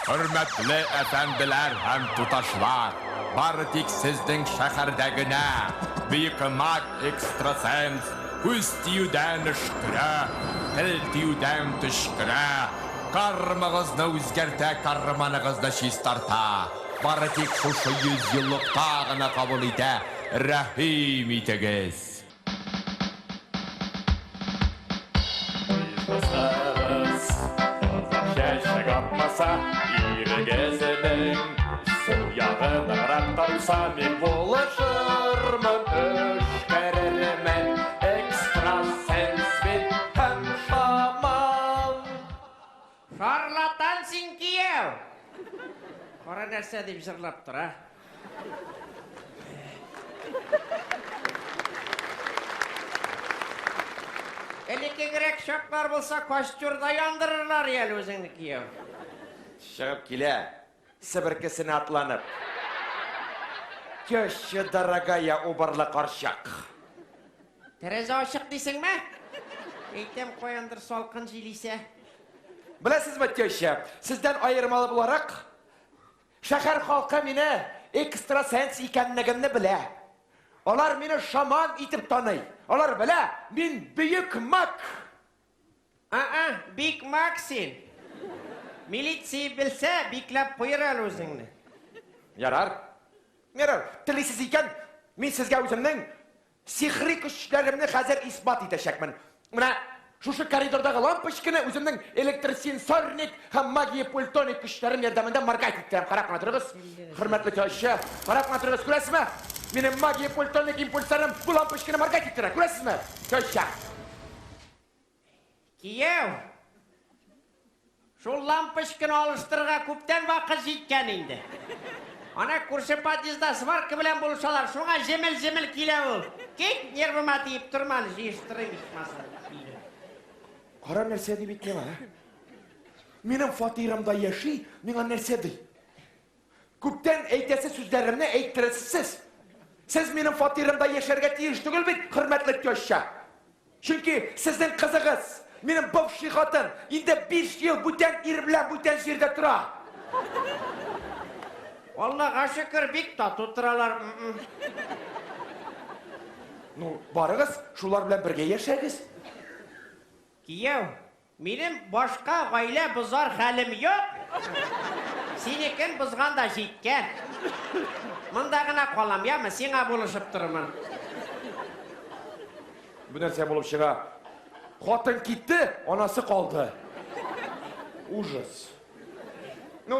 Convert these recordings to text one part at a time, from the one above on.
Хөрмәтле әфәнделәр һәм туташлар, бары тик сезнең шәһәрдә генә бөек маг-экстрасенс күз тиюдән өшкерә, тел тиюдән төчкерә, кармагызны үзгәртә, карманыгызны чистарта, бары тик шушы йөзьеллыкта гына кабул итә, рәхим итегез! Кызыгыз озак чәчәк атмаса, ирегезнең сул ягы ныграк тартса, мин булышырмын, өшкерермен, экстрасенс мин һәм шаман. Шарлатан син, кияү! Кара нәрсә дип җырлап тора. Элеккегрәк чаклар булса, костюрда яндырырлар әле үзеңне, кияү. Чыгып килә, себеркесенә атланып. Теща дорогая убырлы карчык. Тәрәзә ачык дисеңме? Әйтәм, каяндыр салкын җил исә. Беләсезме, теща, сездән аермалы буларак, шәһәр халкы мине экстрасенс икәнлегемне белә. Алар мине шаман итеп таный. Алар белә, мин бөек маг. А-а, бик маг син. Милиция белсә, бикләп куер әле үзеңне. Ярар. Ярар, телисез икән, мин сезгә үземнең сихри көчләремне хәзер исбат итәчәкмен. Менә шушы коридордагы лампочканы үземнең электросенсорник һәм магия пультоник көчләрем ярдәмендә моргать иттерәм. Карап кына торыгыз, хөрмәтле теща. Карап кына торыгыз, күрәсезме? Минем магия пультоник импульсларым бу лампочканы моргать иттерә, күрәсезме? Теща. Кияү, шул лампочканы алыштырырга күптән вакыт җиткән инде. Ана күрше подъездда сварка белән булышалар, шуңа җемел-җемел килә ул. Кит, нервыма тиеп торма әле, җыештырыйм ичмаса. Кара нәрсә ди бит миңа, ә? Минем фатирымда яши, миңа нәрсә ди? Күптән әйтәсе сүзләремне әйттерәсез сез. Сез минем фатирымда яшәргә тиеш түгел бит, хөрмәтле теща. Чөнки сезнең кызыгыз, минем бывший хатын, инде 5 ел бүтән ир белән бүтән җирдә тора. Аллага шөкер, бик тату торалар. Ну, барыгыз, шулар белән бергә яшәгез. Кияү, Минем башка гаилә бозар хәлем юк. Синекен бозган да җиткән. Монда гына калам, яме, сиңа булышып торырмын. Бу нәрсә булып чыга? Хатын китте, анасы калды. Ужас. Ну,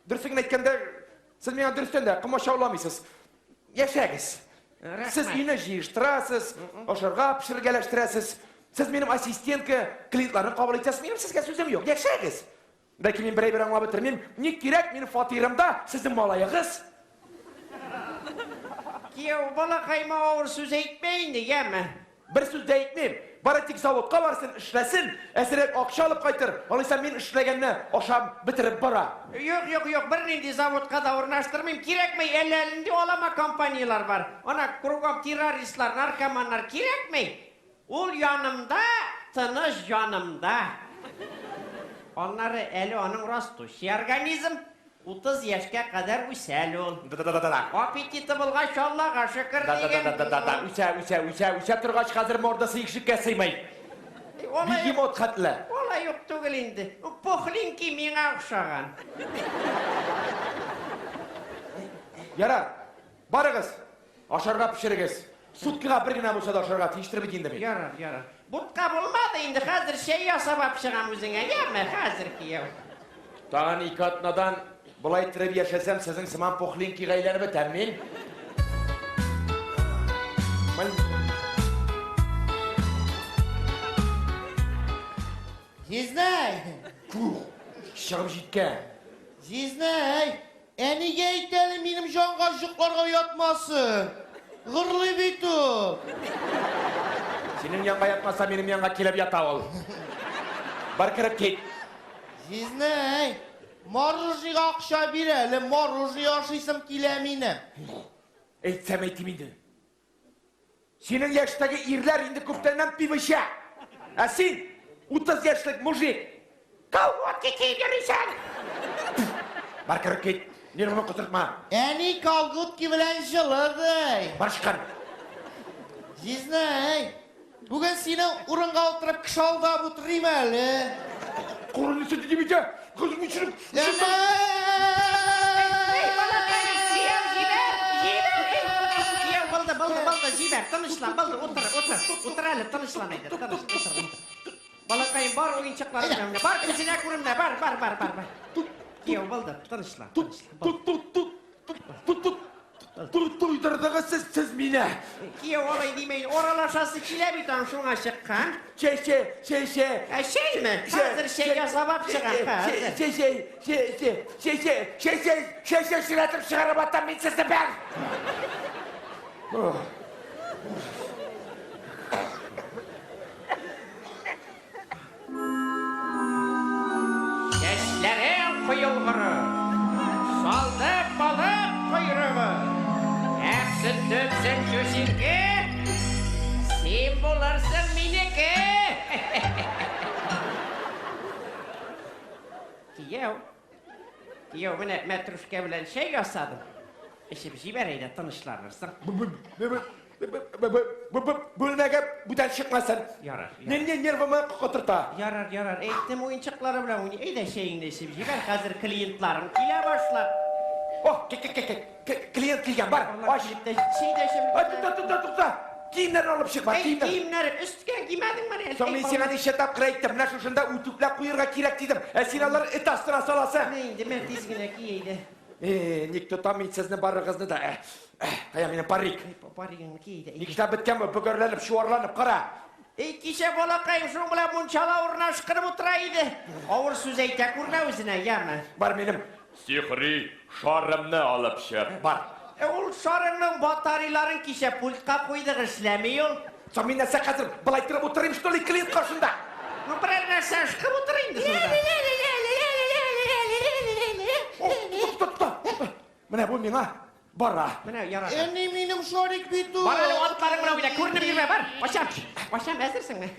дөресен генә әйткәндә, сез миңа дөрестән дә комачауламыйсыз. Яшәгез. Сез өйне җыештырасыз, ашарга пешергәләштерәсез. Сез минем ассистентка, клиентларны кабул итәсез. Минем сезгә сүзем юк. Яшәгез. Ләкин мин бер әйбер аңлап бетермим. Ник кирәк минем фатирымда сезнең малаегыз? Кияү, балакаема авыр сүз әйтмә инде, яме. Бер сүз дә әйтмим. Бары тик заводка барсын, эшләсен, әзрәк акча алып кайтыр, алайса мин эшләгәнне ашап бетереп бара. Юк, юк, юк, бернинди заводка да урнаштырмыйм, кирәкми, әллә нинди алама компанияләр бар, ана кругом террористлар, наркоманнар, кирәкми. Ул янымда, тыныч җанымда. Аннары әле аның растущий организм, 30 яшькә кадәр үсә әле ул. Да-да-да-да-да. Аппетиты булгач, Аллага шөкер диген. Да-да-да-да-да. Үсә, үсә, үсә, үсә торгач, хәзер мордасы ишеккә сыймый. Бегемот хәтле. Алай ук түгел инде. Пухленький миңа охшаган. Ярар, барыгыз, ашарга пешерегез. Суткага бер генә булса да ашарга тиештер бит инде мин. Ярар, ярар. Бутка булмады инде, хәзер чәй ясап алып чыгам үзеңә, яме, хәзер, кияү. Тагын ике атнадан болай иттереп яшәсәм, сезнең сыман пухлинкига әйләнеп бетәм мин. Җизнәй! Фух, чыгып җиткән. Җизнәй! Әнигә әйт әле минем җанга җокларга ятмасын. Гырлый бит ул. Синең янга ятмаса, минем янга килеп ята ул. Бар кереп кит. Җизнәй, мороженыйга акча бир әле, мороженый ашыйсым килә минем. Әйтсәм әйтим инде. Синең яшьтәге ирләр инде күптәннән пиво эчә. Ә син, 30 яшьлек мужик, колготки киеп йөрисең. Бар кереп кит. Нервымны котыртма. Әни колготки белән җылы ди. Бар чыкар. Җизнәй, бүген синең урынга утырып кеше алдап утырыйм әле. Курын исә диде бит. Кызың өчен. Эй, балакай, кияү, җибәр, җибәр. Кияү, булды, булды, булды, җибәр, тынычлан, булды, утыр, утыр, утыр әле, тынычлан әйдә, тыныч, утыр, утыр. Балакаем, бар уенчыклар белән уйна, бар күзенә күренмә, бар, бар, бар, бар, бар. Кияү, булды, тынычлан, тынычлан, булды. Туйдырдыгыз сез, сез мине. Кияү, алай димәй, аралашасы килә бит аның шуңа чыккан. Чәй, чәй, чәй, чәй. Ә чәйме? Хәзер чәй ясап алып чыгам, хәзер. Чәй, чәй, чәй, чәй, чәй, чәй, чәй, чәй, чәй, чәй, чирәтеп чыгарып атам мин сезне бер. Чәчләрең коелгыры, салды балык койрыгы. Әпсен төпсен чүсинке, син булырсың минеке. Кияү, кияү, менә мәтрүшкә белән чәй ясадым. Эчеп җибәр әйдә, тынычланырсың. Бүлмәгә бүтән чыкмасын. Ярар. Не, не, нервымы котырта. Ярар, ярар. Әйттем, уенчыклары белән уйный. Әйдә, чәеңне эчеп җибәр. Хәзер клиентларың килә башлар. О, клиент килгән, бар, ач. Чәй дә эчеп. Тукта, тукта, тукта. Киемнәрне алып чык, бар, киемнәр. Киемнәр өсткә кимәдеңме әле? Соң мин сиңа ничә тапкыр әйттем, менә шушында үтүкләп куерга кирәк дидем. Ә син алар эт астына саласың. Менә инде, мә тиз генә ки әйдә. Э, ник тотам мин сезне барыгызны да. Э, э, кая минем парик? Паригыңны ки әйдә. Ник эшләп беткән бу, бөгәрләнеп, чуарланып, кара. Эй, кичә балакаем шуның белән мунчала урнашкырып утыра иде. Авыр сүз әйтә күрмә үзенә, яме. Бар минем сихри шарымны алып чык. Бар. Э, ул шарыңның батарейларын кичә пультка куйдык, эшләми ул. Соң мин нәрсә хәзер былай торып утырыйм, что ли, клиент каршында? Ну, берәр нәрсә ышкып утыр инде шунда. О, тукта, тукта. Менә бу миңа бара. Менә ярар. Әни, минем шарик бит ул. Бар әле атларың белән уйна, күренеп йөрмә, бар. Качам. Качам, әзерсеңме?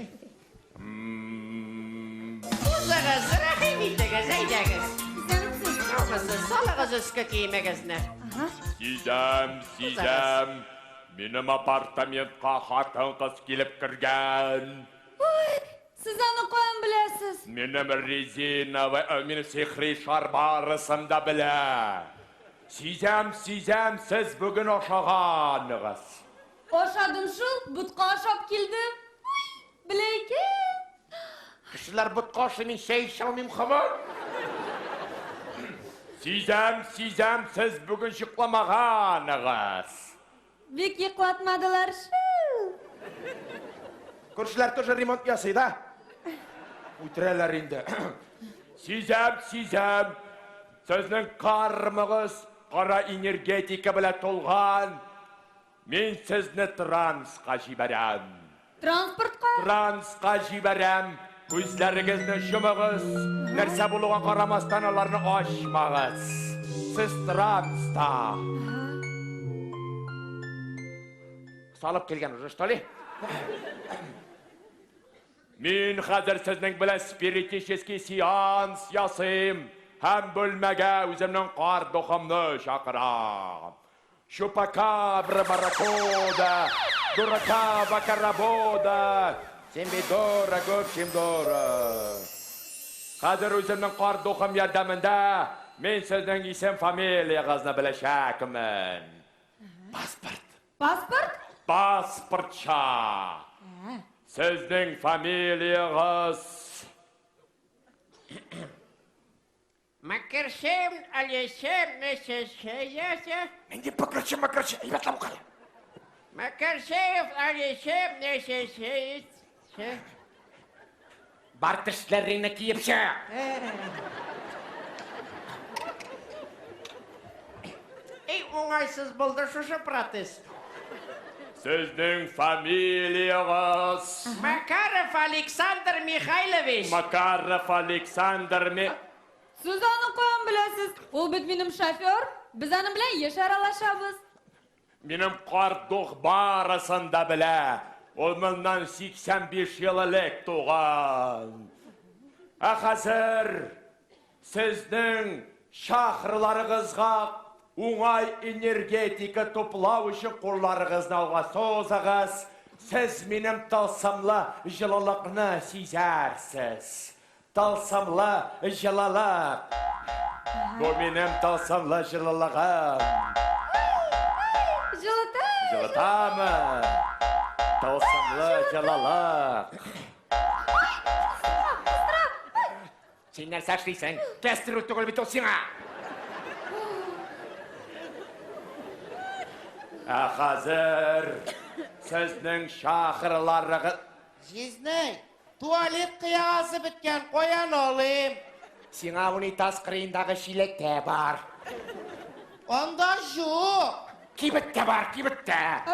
Узыгыз, рәхим итегез, әйдәгез. Исәнмесез. Салыгыз өске киемегезне. Сизәм, сизәм. Минем апартаментка хатын-кыз килеп кергән. Ой, сез аны каян беләсез? Минем резиновый, э, минем сихри шар барысын да белә. Сизәм, сизәм, сез бүген ашаганыгыз. Ашадым шул, ботка ашап килдем. Ой, белә икән. Кешеләр ботка ашый, мин чәй эчә алмыйм һаман. Сизәм, сизәм, сез бүген йокламаганыгыз. Бик йоклатмадылар шул. Күршеләр тоже ремонт ясый, да? Үтерәләр инде. Сизәм, сизәм, сезнең кармыгыз кара энергетика белән тулган. Мин сезне транска җибәрәм. Транспортка? Транска җибәрәм. Күзләрегезне йомыгыз. Нәрсә булуга карамастан аларны ачмагыз. Сез транста. Салып килгән уже, что ли? Мин хәзер сезнең белән спиритический сеанс ясыйм һәм бүлмәгә үземнең карт духымны чакырам. Чупакабра барракуда, дурака бакарабода, син бит дорого, чем дорог. Хәзер үземнең карт духым ярдәмендә мин сезнең исем фамилиягызны беләчәкмен. Паспорт. Паспорт? Паспортча. Сезнең фамилиягыз Макершем, Алешем, Нешешеясе. Нинди пыкырчы, макырчы, әйбәтләп укы. Макершеев, Алешем, Нешешеясе. Бар тешләреңне киеп чык. Эй, уңайсыз булды шушы протез. Сезнең фамилиягыз Макаров Александр Михайлович. Макаров Александр Ми... Сез аны каян беләсез? Ул бит минем шофер. Без аның белән еш аралашабыз. Минем карт дух барысын да белә. Ул моннан 85 ел элек туган. Ә хәзер сезнең чакраларыгызга уңай энергетика туплау өчен кулларыгызны алга сузыгыз. Сез минем тылсымлы җылылыкны сизәрсез. Тылсымлы җылылык. Бу минем тылсымлы җылылыгым. Җылыта. Җылытамы? Тылсымлы җылылык. Син нәрсә эшлисең? Кәстерү түгел бит ул сиңа. Ә хәзер сезнең чакраларыгыз. Җизнәй, туалет кыягасы беткән, каян алыйм? Сиңа унитаз кырыендагы чиләктә бар. Анда юк. Кибеттә бар, кибеттә.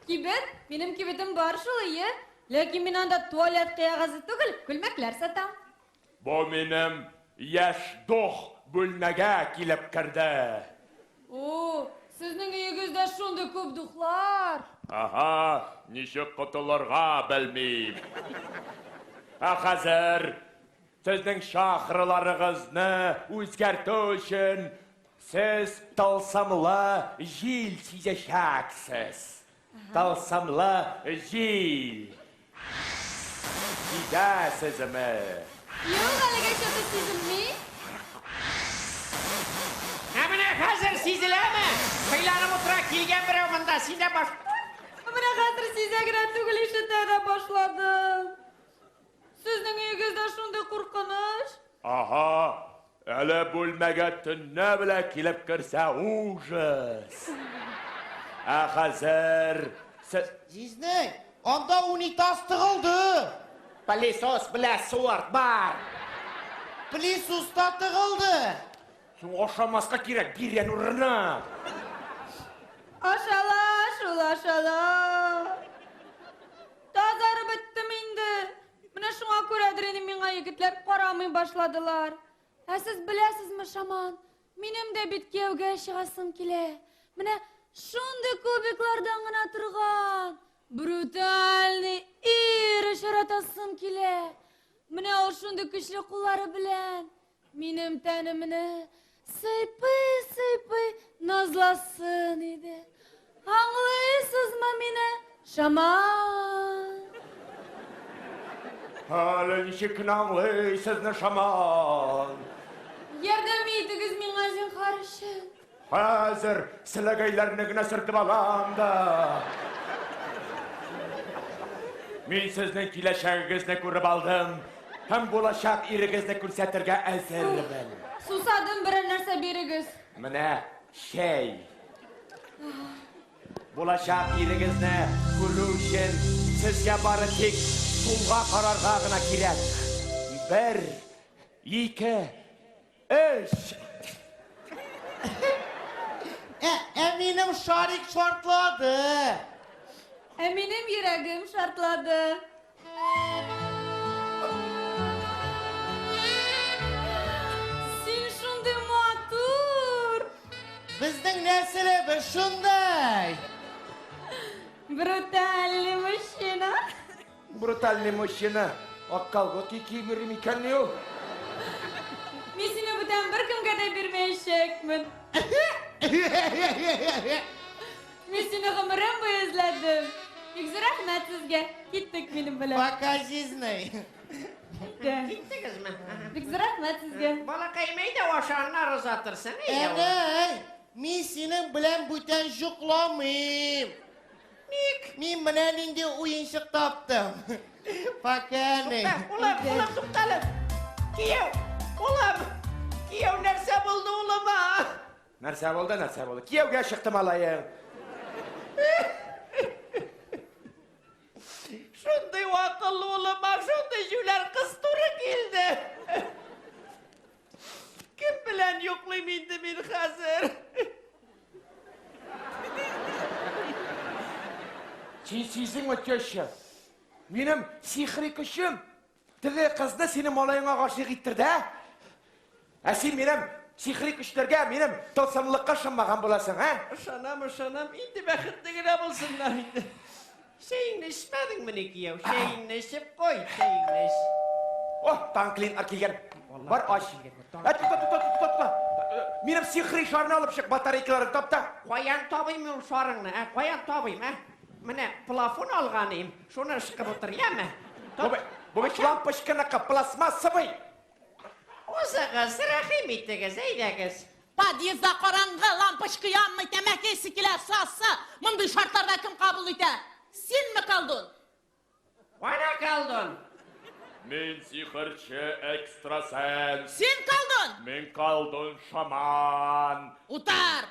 Кибет? Минем кибетем бар шул, ие. Ләкин мин анда туалет кыягасы түгел, күлмәкләр сатам. Бу минем яшь дух бүлмәгә килеп керде. О, сезнең өегездә шундый күп духлар. Ага, ничек котылырга белмим. Ә хәзер сезнең чакраларыгызны үзгәртү өчен сез тылсымлы җил сизәчәксез. Тылсымлы җил. Сизәсезме? Юк, әлегәчә сизелми. Ә менә хәзер сизеләме? Хыйланып утыра килгән берәү монда, син дә баш... Менә хәзер сизә генә түгел, ишетә дә башладым. Сезнең өегездә шундый куркыныч. Ага, әле бүлмәгә төнлә белән килеп керсә, ужас. Ә хәзер сез... Җизнәй, анда унитаз тыгылды. Пылесос белән суырт бар. Пылесос та тыгылды. Соң ашамаска кирәк, биргән урыны. Ашала, шул ашала. Тазарып беттем инде. Менә шуңа күрәдер инде миңа егетләр карамый башладылар. Ә сез беләсезме, шаман? Минем дә бит кияүгә чыгасым килә. Менә шундый кубиклардан гына торган брутальный ир очратасым килә. Менә ул шундый көчле куллары белән минем тәнемне сыйпый-сыйпый назласын иде. Аңлыйсызмы мине, шаман? Әле ничек кенә аңлыйсызны, шаман? Ярдәм итегез миңа, зинһар өчен. Хәзер селәгәйләрне генә сөртеп алам да. Мин сезнең киләчәгегезне күреп алдым һәм булачак ирегезне күрсәтергә әзермен. Сусадым, берәр нәрсә бирегез. Менә чәй. Булачак ирегезне күрү өчен сезгә бары тик сулга карарга гына кирәк. 1, 2, 3. Ә минем шарик шартлады. Ә минем йөрәгем шартлады. Син шундый матур. Безнең нәселебез шундый. Брутальный мужчина. Брутальный мужчина. Ак колготки киеп йөри микән ни ул? Мин сине бүтән беркемгә дә бирмәячәкмен. Мин сине гомерем буе эзләдем. Бик зур рәхмәт сезгә. Киттек минем белән. Пока, җизнәй. Киттегезме? Бик зур рәхмәт сезгә. Балакаем, әйдә аша, аннары озатырсың. Әйдә. Әнәй, мин синең белән бүтән йокламыйм. Ник? Мин менә нинди уенчык таптым. Пока, әнәй. Улым, улым, туктале. Кияү, улым. Кияү, нәрсә булды улыма? Нәрсә булды, нәрсә булды? Кияүгә чыктым алайым. Шундый акыллы улыма, шундый җүләр кыз туры килде. Кем белән йоклыйм инде мин хәзер? Син сиздеңме, теща? Минем сихри көчем теге кызны синең малаеңа гашыйк иттерде, ә? Ә син минем сихри көчләргә, минем тылсымлыкка ышанмаган буласың, ә? Ышанам, ышанам. Инде бәхетле генә булсыннар инде. Чәеңне эчмәдеңмени, кияү? Чәеңне эчеп куй, чәеңне эч. О, тагын клиентлар килгән. Бар, ач. Ә, тукта, тукта, тукта, тукта. Минем сихри шарны алып чык, батарейкаларын тап та. Каян табыйм ул шарыңны, ә? Каян табыйм, ә? Менә плафон алган идем, шуны ышкып утыр, яме? Бу бу бит лампочканыкы, пластмассовый. Узыгыз, рәхим итегез, әйдәгез. Подъездда караңгы, лампочка янмый, тәмәке исе килә, сасы. Мондый шартларда кем кабул итә? Синме, колдун? Кара колдун! Мин сихерче экстрасенс. Син колдун! Мин колдун шаман. Утар!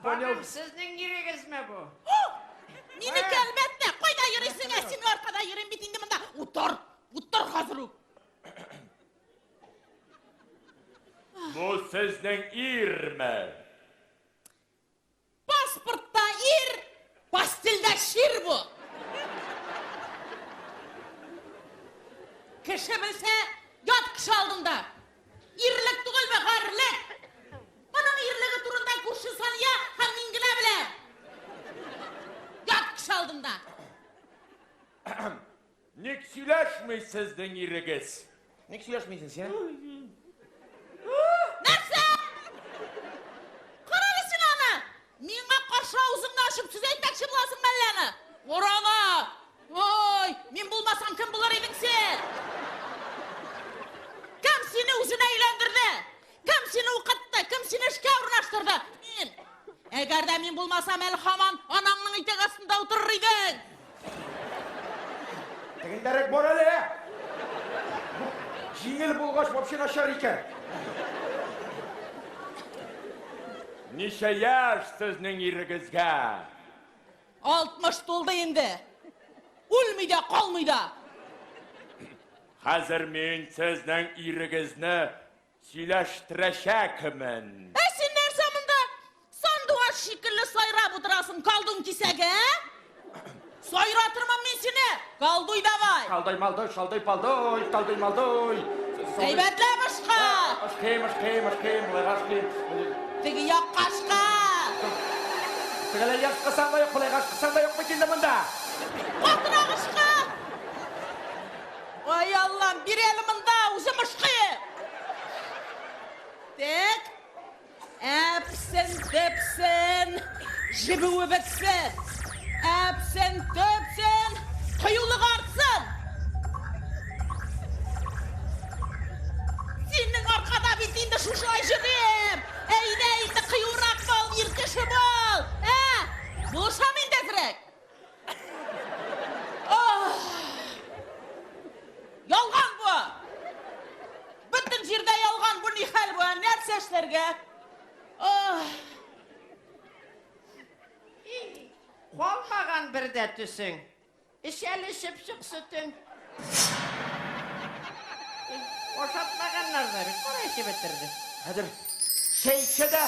Ханым, сезнең ирегезме бу? О! Минеке, әлбәттә! Кайда йөрисең, ә? Синең аркада йөрим бит инде монда. Утыр! Утыр хәзер үк! Бу сезнең ирме? Паспортта ир, постельдә чир бу. Кеше белсә, ят кеше алдында. Ирлек түгелме, гарьлек. Моның ирлеге турында күрше Сания һәм мин генә беләм. Ят кеше алдында. Ник сөйләшми сезнең ирегез? Ник сөйләшмисең син? Нәрсә? Карале син аны! Миңа каршы авызыңны ачып сүз әйтмәкче буласың мәллә аны? Орана! Ой, мин булмасам кем булыр идең син? Кем сине үзенә өйләндерде? Кем сине укытты? Кем сине эшкә урнаштырды? Мин! Әгәр дә мин булмасам, әле һаман анаңның итәк астында утырыр идең. Тегендәрәк бар әле. Җиңел булгач, вообще начар икән. Ничә яшь сезнең ирегезгә? 60 тулды инде. Үлми дә, калмый да. Хәзер мин сезнең ирегезне Сөйләштерәчәкмен. Ә син нәрсә монда сандугач шикелле сайрап утырасың, колдун кисәге, ә? Сайратырмын мин сине! Колдуй давай! Колдуй, малдуй, шалдуй, палдуй, колдуй, малдуй. Әйбәтләп ышка! Ышкыйм, ышкыйм, ышкыйм, болайга ышкыйм. Теге якка ышка! Тегеләй ышкысаң да юк, болайга ышкысаң да юк бит инде монда. Катырак ышка! Ай, Аллам, бир әле монда, үзем ышкыйм. Так. Әпсен, төпсен, жебүе бетсен. Әпсен, төпсен, кыюлыгы артсын. Синең аркада бит инде шушылай йөрим. Әйдә инде кыюрак бул, ир кеше бул. Ә? Булышам инде әзрәк. Ялган бу! Бөтен җирдә ялган, бу ни хәл бу? Нәрсә эшләргә? Калмаган бер дә төсең. Эч әле чыпчык сөтен. Ашатмаганнар да бит, кара эчеп бетерде. Хәзер чәй эчә дә,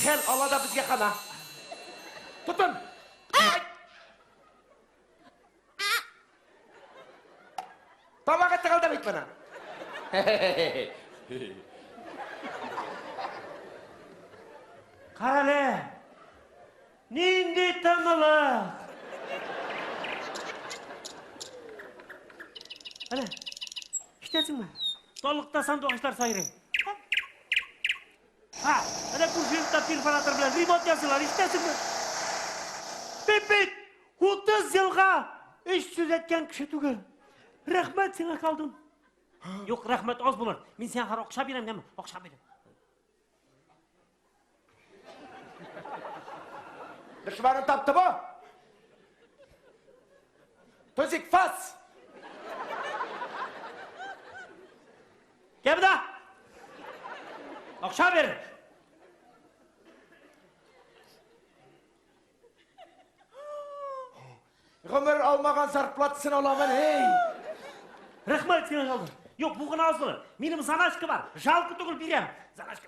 хәл ала да безгә хана. Тотын! Тамагы тыгылды бит моның. Карале! Нинди тынлык! Әнә, ишетәсеңме? Таллыкта сандугачлар сайрый. Ха, әнә күрше йортта перфоратор белән ремонт ясыйлар, ишетәсеңме? Бит бит, 30 елга эш сүз әйткән кеше түгел. Рәхмәт сиңа, колдун. Юк, рәхмәт аз булыр. Мин сиңа хәзер акча бирәм, яме, акча бирәм. Дошманын тапты бу. Тузик фас. Кем да? Акча бир. Гомер алмаган зарплатасын аламын, эй! Рәхмәт сиңа, Жалдыр. Юк, бу гына аз булыр. Минем заначка бар. Жалко түгел, бирәм. Заначка.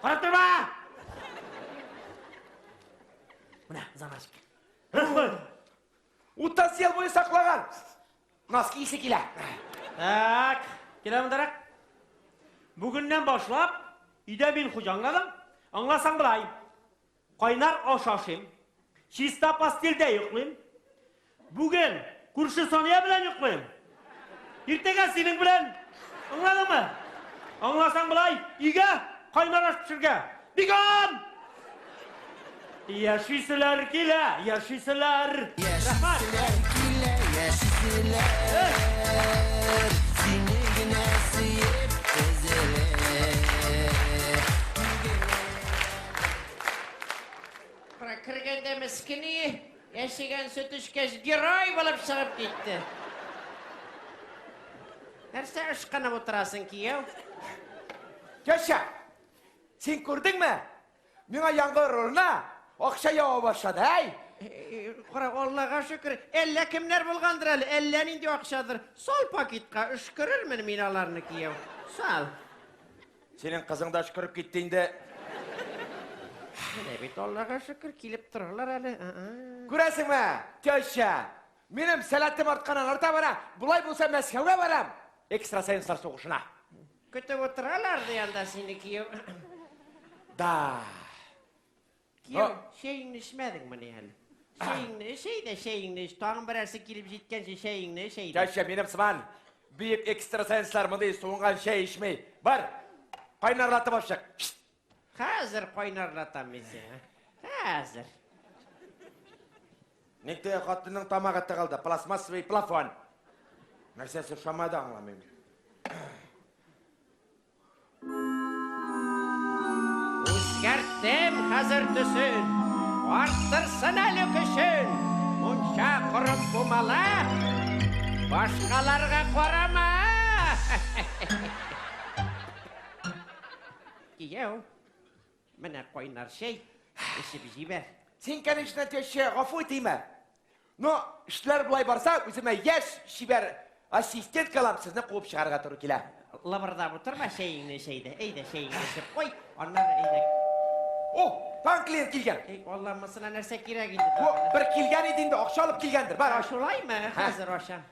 Карап торма! Менә заначка. Рәхмәт. 30 ел буе саклаган. Носки исе килә. Так, килә мондарак. Бүгеннән башлап, өйдә мин хуҗа, аңладың? Аңласаң болай. Кайнар аш ашыйм. Чиста постельдә йоклыйм. Бүген күрше Сания белән йоклыйм. Иртәгә синең белән. Аңладыңмы? Аңласаң болай, өйгә кайнар аш пешергә. Бигом! Яшиселәр килә, яшиселәр! Рәхмәт! Яшиселәр килә, яшиселәр, сине генә сөеп өзелеп. Кара, кергәндә мескени, яшегән сөт эчкәч, герой булып чыгып китте. Нәрсә ышкынып утырасың, кияү? Теща, син күрдеңме? Миңа яңгыр урынына акча ява башлады, әй! Кара, Аллага шөкер, әллә кемнәр булгандыр әле, әллә нинди акчадыр. Сал пакетка, өшкерермен мин аларны, кияү. Сал. Синең кызың да өшкереп китте инде. Менә бит, Аллага шөкер, килеп торалар әле. Күрәсеңме, теща, минем сәләтем артканнан арта бара. Болай булса Мәскәүгә барам. Экстрасенслар сугышына. Көтеп утыралар ди анда сине, кияү. Да. Кияү, чәеңне эчмәдеңмени әле? Чәеңне эч әйдә, чәеңне эч. Тагын берәрсе килеп җиткәнче чәеңне эч әйдә. Теща, минем сыман бөек экстрасенслар мондый суынган чәй эчми. Бар, кайнарлатып алып чык. Хәзер кайнарлатам мин сиңа. Хәзер. Ник теге хатынның тамагы тыгылды? Пластмассовый плафон. Нәрсәсе ошамады, аңламыйм. Үзгәрттем хәзер төсен, арттырсын әле көчен. Мунча корып пумала, башкаларга карама. Кияү, менә кайнар чәй, эчеп җибәр. Син, конечно, теща, гафу ит, име? Но эшләр болай барса, үземә яшь, чибәр ассистентка алам, сезне куып чыгарга туры килә. Лыбырдап утырма, чәеңне эч әйдә. Әйдә, чәеңне эчеп куй, аннары әйдә. О, тагын клиент килгән. Эй, Алла, монысына нәрсә кирәк инде Бу тагын? бер килгән иде инде, акча алып килгәндер. Бар, ач. Шулаймы? Хәзер ачам.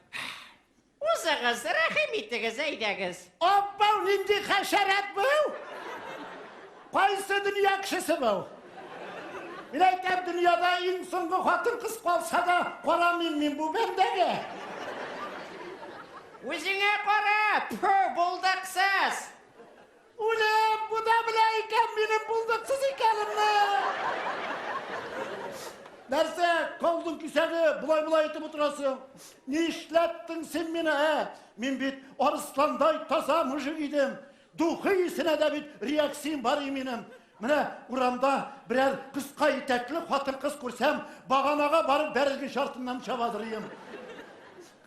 Узыгыз, рәхим итегез, әйдәгез. Аппау, нинди хәшәрәт бу? Кайсы дөнья кешесе бу? Мин әйтәм, дөньяда иң соңгы хатын-кыз калса да, карамыйм мин бу бәндәгә. Үзеңә кара, тфү, булдыксыз. Үлем, бу да белә икән минем булдыксыз икәнемне. Нәрсә, колдың кисәге, болай-болай итеп утырасың? Нишләттең син мине, ә? Мин бит арысландай таза мужик идем. Духы исенә дә бит реакциям бар и минем. Менә урамда берәр кыска итәкле хатын-кыз күрсәм, баганага барып бәрелгәч артыннан чабадыр идем.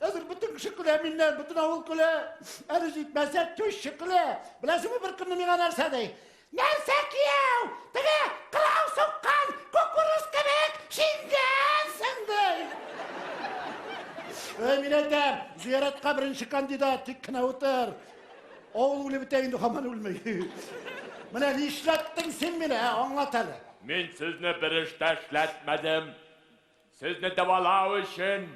Хәзер бөтен кеше көлә миннән, бөтен авыл көлә. Әле җитмәсә, теща көлә. Беләсеңме, бер көнне миңа нәрсә ди? Нәрсә, кияү? Теге кылау суккан кукуруз кебек шиңгәнсең, ди. Эй, мин әйтәм, зыяратка беренче кандидат, тик кенә утыр. Авыл үлеп бетә инде, һаман үлми. Менә нишләттең син мине, ә, аңлат әле. Мин сезне бер эш тә эшләтмәдем. Сезне дәвалау өчен,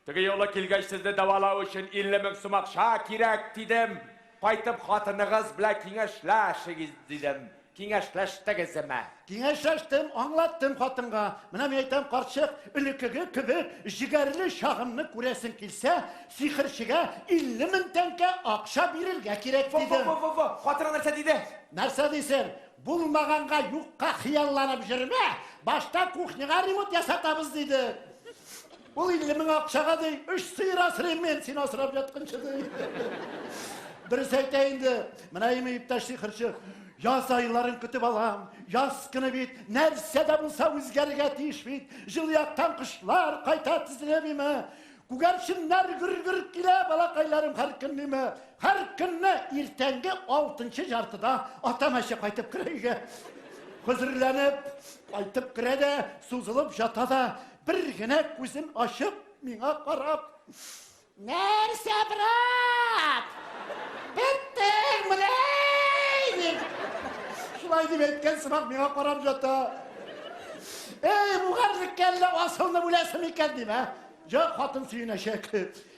теге юлы килгәч сезне дәвалау өчен 50 мең сум акча кирәк, дидем. Кайтып хатыныгыз белән киңәшләшегез, дидем. Киңәшләштегезме? Киңәшләштем, аңлаттым хатынга. Менә мин әйтәм, карчык, элеккеге кебек җегәрле чагымны күрәсең килсә, сихерчегә 50 мең тәңкә акча бирергә кирәк, дидем. Во, во, во, во, хатының нәрсә диде? Нәрсә дисең? Булмаганга юкка хыялланып йөрмә, башта кухняга ремонт ясатабыз, диде. Ул 50 мең акчага, ди, өч сыер асрыйм мин, син асрап ятканчы, ди. Дөрес әйтә инде, менә име иптәш сихерче, яз айларын көтеп алам, яз көне бит, нәрсә дә булса үзгәрергә тиеш бит, җылы яктан кошлар кайта тезелеп име, Күгәрченнәр гөр-гөр килә, балакайларым, һәр көннеме? Һәр көнне иртәнге алтынчы яртыда атам әче кайтып керә өйгә. Хозурланып кайтып керә дә, сузылып ята да, бер генә күзен ачып, миңа карап, Нәрсә, брат? Беттең менә! дип, шулай дип әйткән сымак миңа карап ята. Эй, бу гарьлеккә әллә асылынып үләсем икән дим, ә? Җа, хатын сөенәчәк.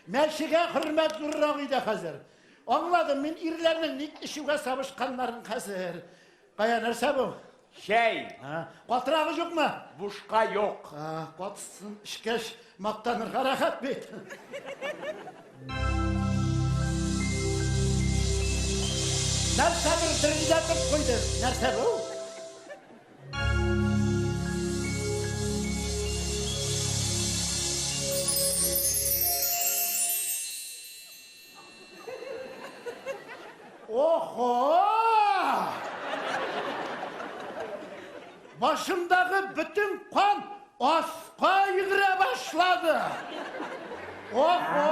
Мәчегә хөрмәт зуррак өйдә хәзер. Аңладым мин ирләрнең ник эчүгә сабышканнарын хәзер. Кая, нәрсә бу? Чәй. Катырагы юкмы? Бушка юк. Катысын эчкәч, мактанырга рәхәт бит. Нәрсәдер дерелдәтеп куйды. Нәрсә бу? Башымдагы бөтен кан аска йөгерә башлады. Охо!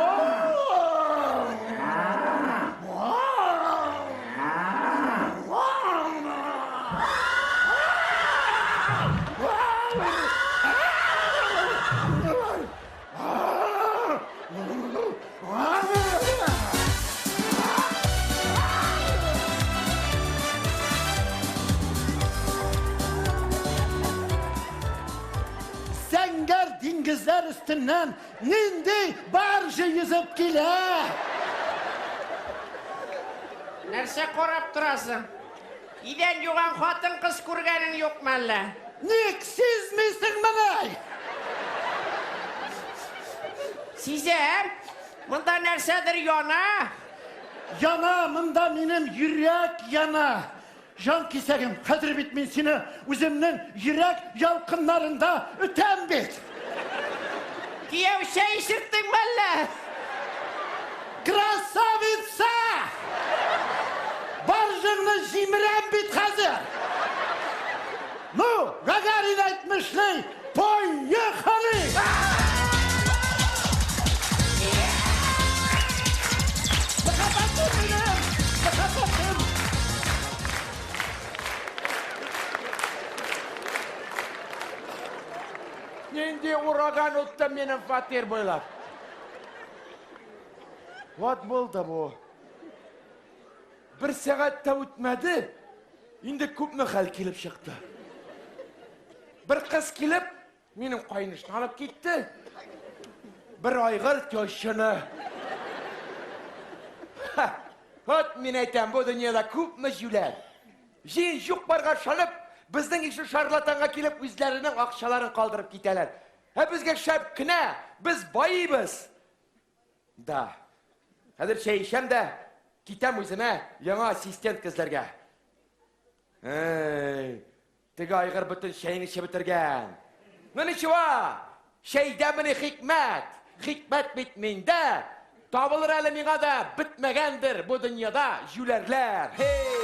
Зәңгәр диңгезләр өстеннән нинди баржа йөзеп килә? Нәрсә карап торасың? Идән юган хатын-кыз күргәнең юкмы әллә? Ник сизмисең моны? Сизәм. Монда нәрсәдер яна. Яна, монда минем йөрәк яна. Җан кисәгем, хәзер бит мин сине үземнең йөрәк ялкыннарында өтәм бит. Кияү чәй эчерттеңме әллә? Красавица! Баржыңны җимерәм бит хәзер. Ну, Гагарин әйтмешли, поехали! Мәхәббәтем минем, мәхәббәтем! Нинди ураган үтте минем фатир буйлап. Вот булды бу. Бер сәгать тә үтмәде, инде күпме хәл килеп чыкты. Бер кыз килеп, минем каенышны алып китте. Бер айгыр тещаны. Вот мин әйтәм, бу дөньяда күпме җүләр. Җыен юк барга ышанып, безнең ише шарлатанга килеп үзләренең акчаларын калдырып китәләр. Ә безгә шәп кенә, без байыйбыз. Да. Хәзер чәй эчәм дә, китәм үземә яңа ассистент эзләргә. Эй, теге айгыр бөтен чәйне эчеп бетергән. Ну ничего, чәйдәмени хикмәт? Хикмәт бит миндә. Табылыр әле миңа да, бетмәгәндер бу дөньяда җүләрләр. Хей!